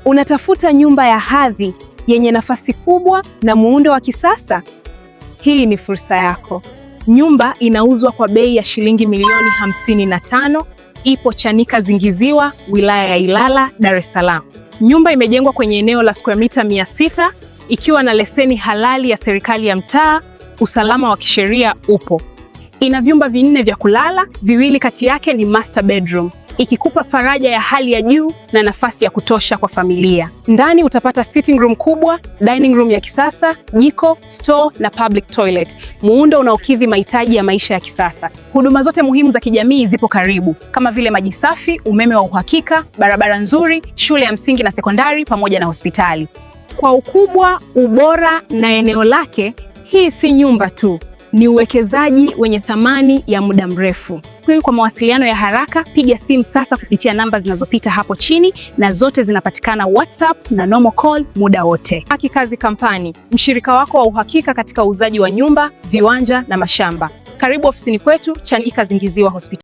Unatafuta nyumba ya hadhi yenye nafasi kubwa na muundo wa kisasa? Hii ni fursa yako. Nyumba inauzwa kwa bei ya shilingi milioni 55. Ipo Chanika Zingiziwa, wilaya ya Ilala, Dar es Salaam. Nyumba imejengwa kwenye eneo la square mita 600 ikiwa na leseni halali ya serikali ya mtaa. Usalama wa kisheria upo. Ina vyumba vinne vya kulala, viwili kati yake ni master bedroom, ikikupa faraja ya hali ya juu na nafasi ya kutosha kwa familia. Ndani utapata sitting room kubwa, dining room ya kisasa, jiko, store na public toilet, muundo unaokidhi mahitaji ya maisha ya kisasa. Huduma zote muhimu za kijamii zipo karibu kama vile maji safi, umeme wa uhakika, barabara nzuri, shule ya msingi na sekondari pamoja na hospitali. Kwa ukubwa, ubora na eneo lake, hii si nyumba tu, ni uwekezaji wenye thamani ya muda mrefu. Kwa mawasiliano ya haraka, piga simu sasa kupitia namba zinazopita hapo chini, na zote zinapatikana WhatsApp na normal call muda wote. Haki Kazi Company, mshirika wako wa uhakika katika uuzaji wa nyumba, viwanja na mashamba. Karibu ofisini kwetu Chanika Zingiziwa Hospitali.